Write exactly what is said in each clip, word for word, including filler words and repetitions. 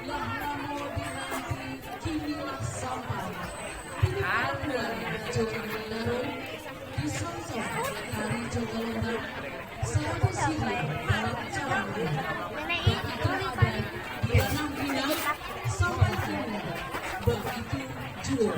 Lah lamo dinanti, kini lah sampai. Kini panggung jo tari, disontok tari jo galombang, sarato siriah dalam carano. Baitu adaik di tanah Minang sampai kini, baitu juo.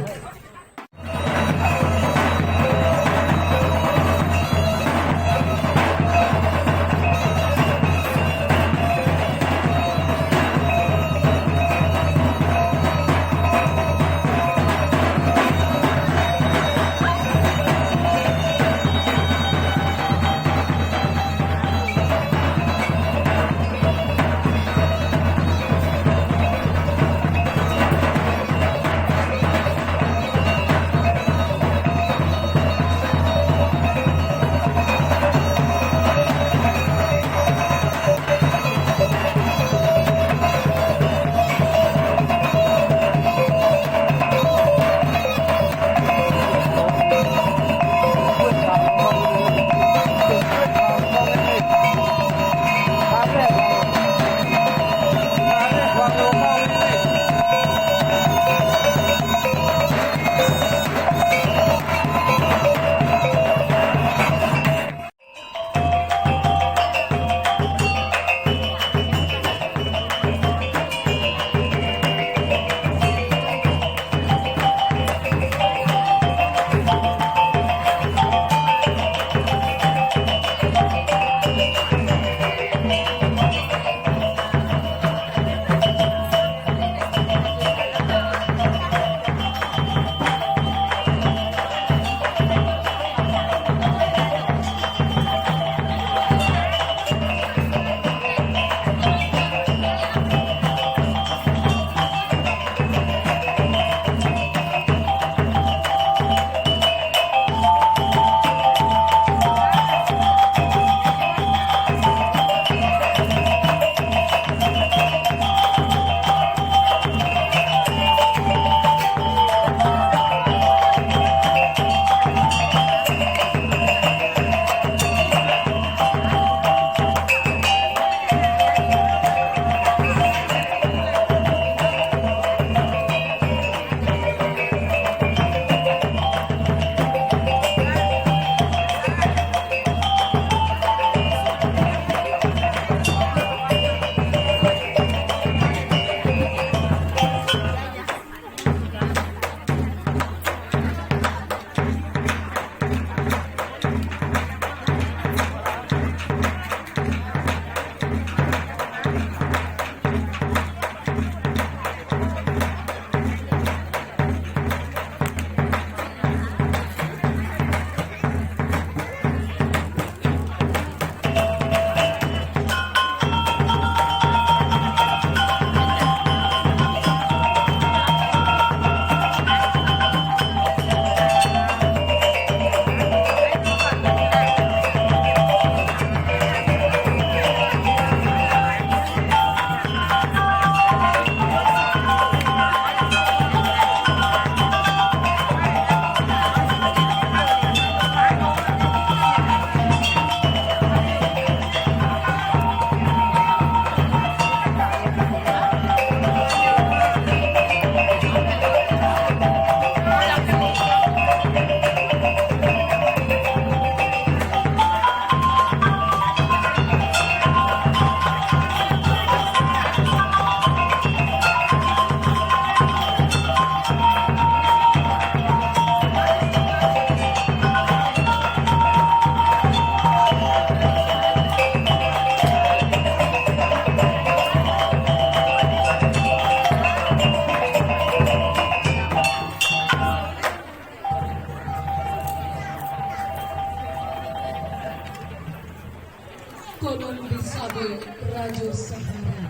Konon disabuik Rajo Sahara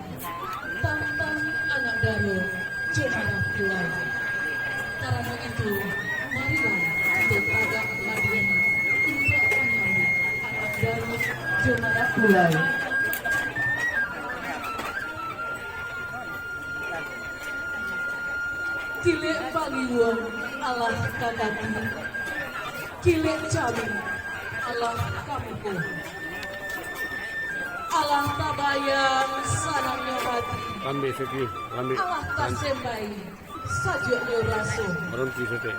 tantang anak daro jo marapulai. Karano itu, marilah kito tagak badiri untuak manyambut anak daro jo marapulai. Kilek baliuang alah ka kaki, kilek camin alah ka muko. Alah tabayang sanangnyo hati. Lambek, Suki, lambek. Alah tasembai sajuaknyo raso. Barunti saketek.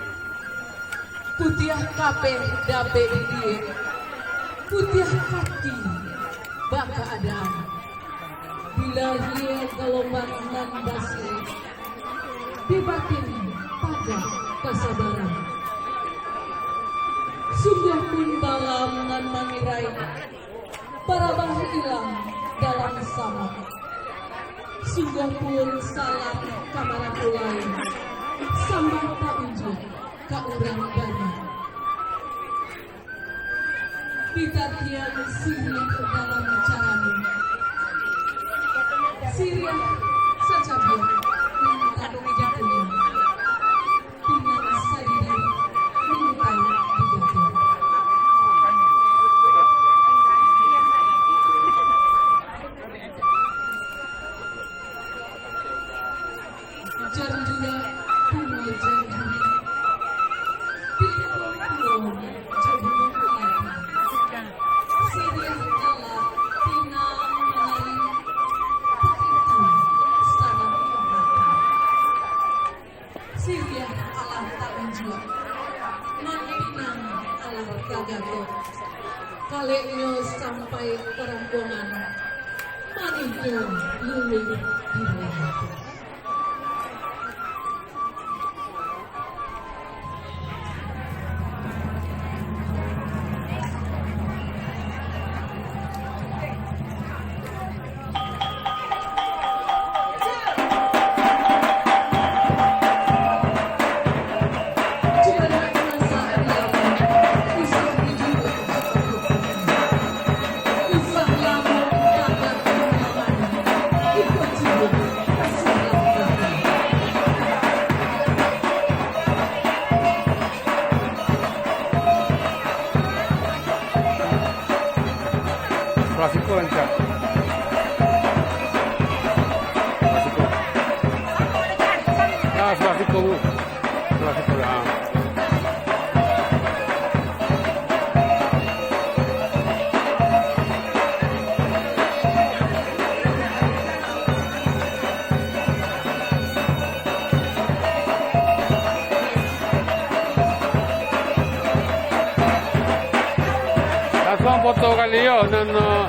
Putiah kapeh dapek diliek, putiah hati bakaadaan. Di lahia galombang nan basirik, di batin tagak kasabaran. Sungguah pun balam nan mangirai, barabah ilang dalam samak. Sungguah pun salam ka marapulai, sambah taunjuak ka urang banyak. Pitatian siriah dalam carano, siriah sacabiak mintak dipunyah. Pinang sadiri mintak digaga. Janjuak punyo janjuak, tibo pulo jo bungo ati. Siriah galak pinang manari, baitu salam hati. Siriah alah taunjuak, nan pinang alah tagatok. Kaleknyo sampai ka rangkuangan, manihnyo luluih di rumah. Sebelah situ rancak. Sebelah situ. Ah, sebelah situ. Sebelah situ, ah. Langsuang foto kali yo, nan, eh,